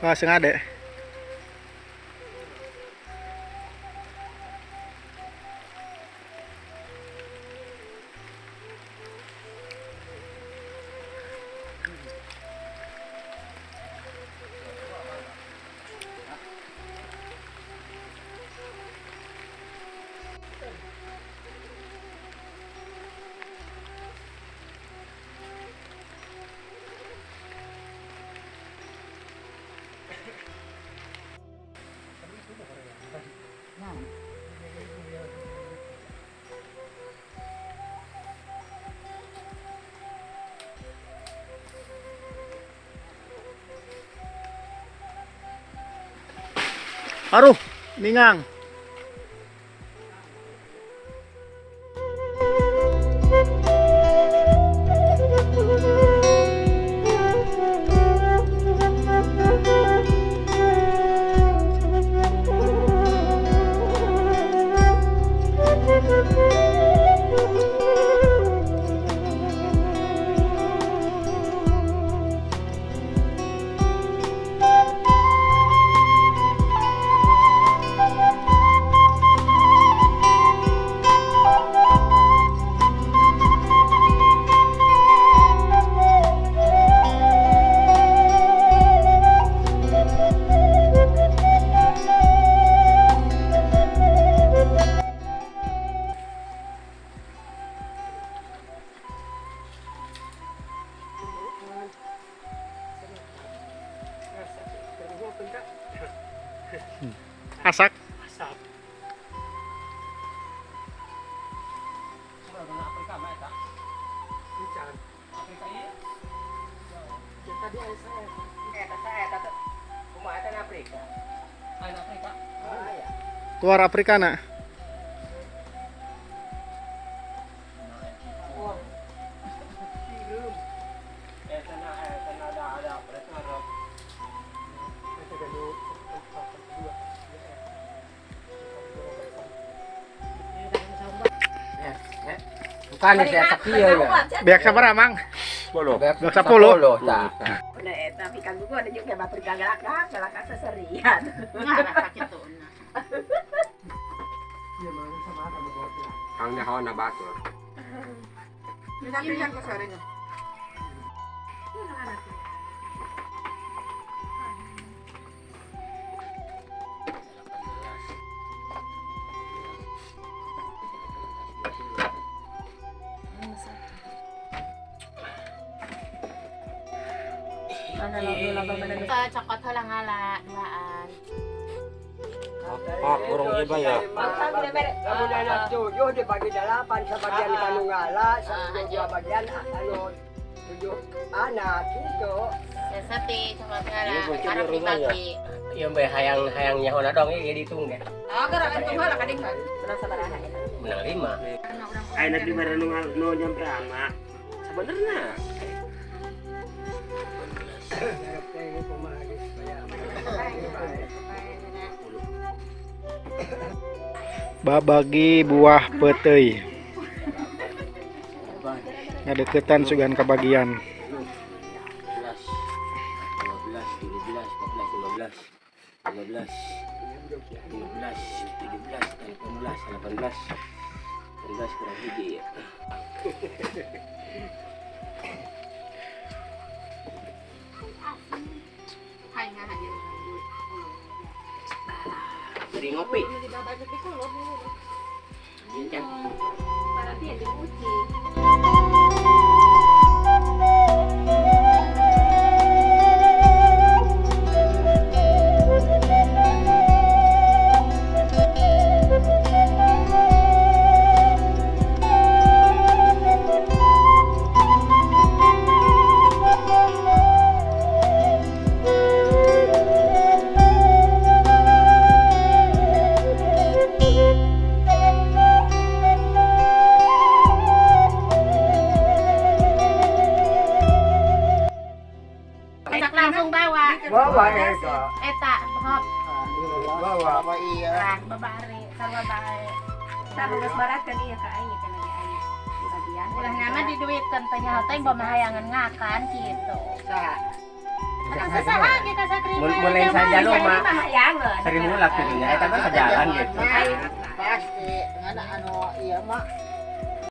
Oh, sing adek. Aduh, ningang. Asak. Asak. Tuar Afrika nak. Bukan beak ya. Beak sabaraha, Mang? 10. Beak 10. Tah. Tapi kan gua ada juga batur galak galak seserian. Kang nyaho na batur. Cokot heula ngala duaan. Oh, urang ieu ya. Lamun anak 7 dibagi 8 sebagian kanu ngala, dua bagian anu 7 anak gitu. Seseti cokot ngala karep dibagi. Ieu bae hayang nyaho na dong ieu dihitung ge. Oh, gerak hitung heula ka ding. Menang sabaraha eta? Menang 5. Ayeuna di mana nu nyampe anak. Sebenarnya Babagi buah peuteuy. Ngadeukeutan sugan kabagian. 11, 12, 13, 14, 15, 15, 17, 18, 19, 19 kurang hiji ya. Jadi ngopi. Langsung bawa. Bawa eta. Eta hop. Bawa iya. Lah, babari, sarua bae. Sarua barat kan ieu ka aing kana ge aing. Bagian. Ulah nama diduitkeun teh nyaho teh bomahayangan ngakan kitu. Saha? Mulai saja lo mah sering mulak gitu ya, eta mah sejalan gitu. Pasti ngana anu iya mah.